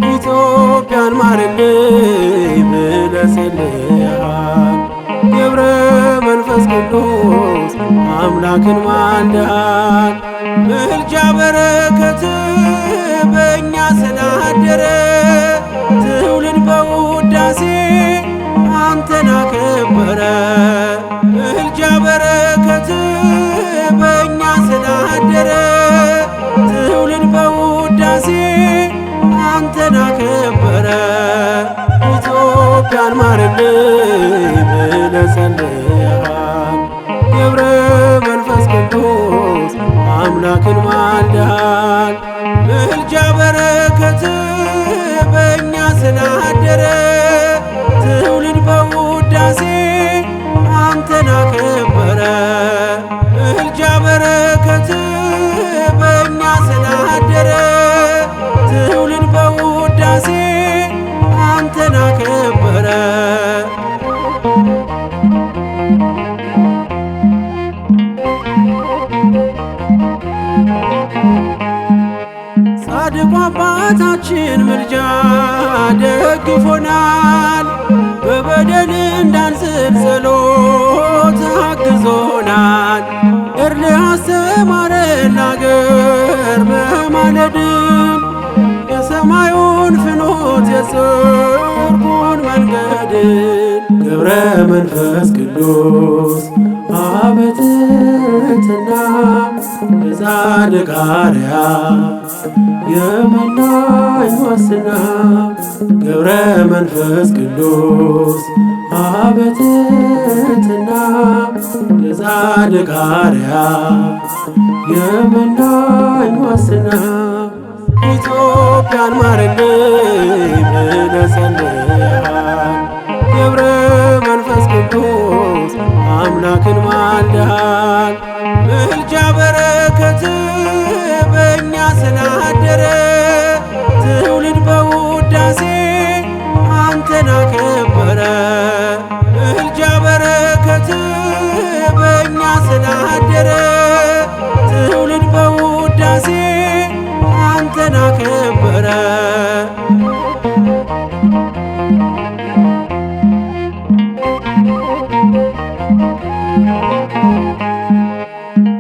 ኢትዮጵያን ማርልኝ ብለህ ጸልየሃል፣ ገብረ መንፈስ ቅዱስ አምላክን ማልደሃል። ምልጃ በረከት በእኛ ስላደረ ትውልድ በውዳሴ አንተን አከበረ። ምልጃ በረከት በእኛ ስላደረ ትውልድ በውዳሴ አንተን አከበረ። ኢትዮጵያን ማርልኝ ብለህ ጸልየሃል፣ ገብረ መንፈስ ቅዱስ አምላክን ማልደሃል። ምልጃ በረከት በእኛ ስላደረ ትውልድ በውዳሴ አንተን አከበረ። ምልጃ በረከት በእኛ ስላደረ ትውልድ በውዳሴ አንተን አከበረ። ጻድቁ አባታችን ምልጃ ደግፎናል፣ በበደል እንዳንዝል ጸሎት አግዞናል። እርል አስተማረን ለአገር በማለድም የሰማዩን ፍኖት የጽድቁን መንገድን። ገብረ መንፈስ ቅዱስ አበ ትሕትና የጻድቅ አርአያ የመናኝ ዋስትና፣ ገብረ መንፈስ ቅዱስ አበ ትሕትና የጻድቅ አርአያ የመናኝ ዋስትና። ኢትዮጵያን ማርልኝ ብለህ ጸልየሃል፣ ገብረ መንፈስ ቅዱስ አምላክን ማልደሃል። ምልጃ በረከት በእኛ ስላደረ ትውልድ በውዳሴ አንተን አከበረ። ምልጃ በረከት በእኛ ስላደረ ትውልድ በውዳሴ አንተን አከበረ።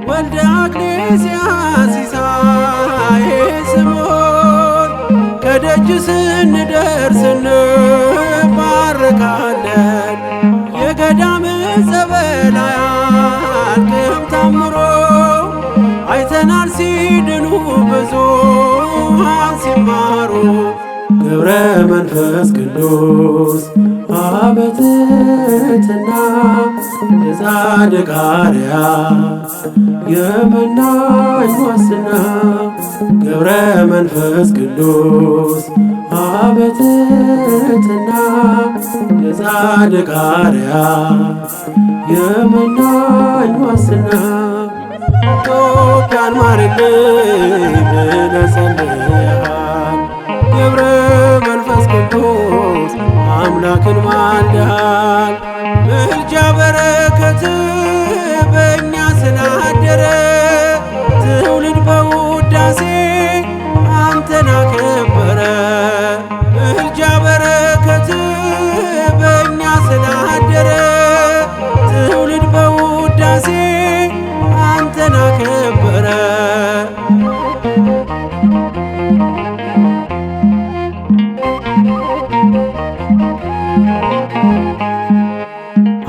ወልደ አክሌስያስ ሲሳይ ስምዖን ከደጅ ስንደርስ እንባረካለን። የገዳም ጸበል አያልቅም ታምሮ አይተናል ሲድኑ ብዙሃን ሲማሩ። ገብረ መንፈስ ቅዱስ አበ ትሕትና የጻድቅ አርአያ የመናኝ ዋስትና፣ ገብረ መንፈስ ቅዱስ አበ ትሕትና የጻድቅ አርአያ የመናኝ ዋስትና። ኢትዮጵያን ማርልኝ ብለህ ጸልየሃል፣ ገብረ መንፈስ ቅዱስ አምላክን ማልደሃል። ምልጃ በረከት በእኛ ስላደረ ትውልድ በውዳሴ አንተን አከበረ። ምልጃ በረከት በእኛ ስላደረ ትውልድ በውዳሴ አንተን አከበረ።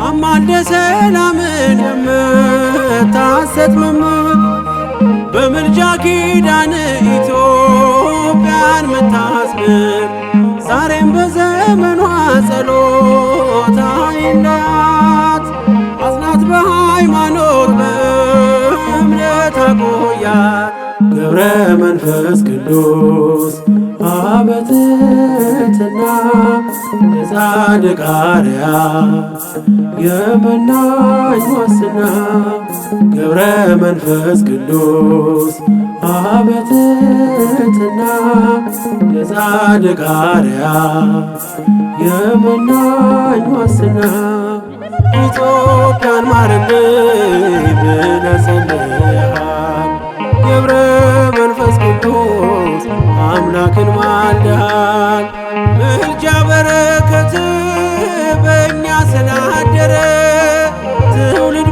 አማልደ ሰላምን የምታሰጥ መምህር በምልጃ ኪዳን ኢትዮጵያን ምታስምር ዛሬም በዘመኗ ጸሎት አይለያት፣ አጽናት በሃይማኖት በእምነት አቆያት። ገብረ መንፈስ ቅዱስ በትሕትና የጻድቅ አርአያ የመናኝ ዋስትና ገብረ መንፈስ ቅዱስ በትሕትና የጻድቅ አርአያ የመናኝ ዋስትና ኢትዮጵያን ማርልኝ ብለህ ጸልየሃል ገብረ መንፈስ ቅዱስ አምላክን ማልደሃል። ምልጃ በረከት በእኛ ስላደረ ትውልድ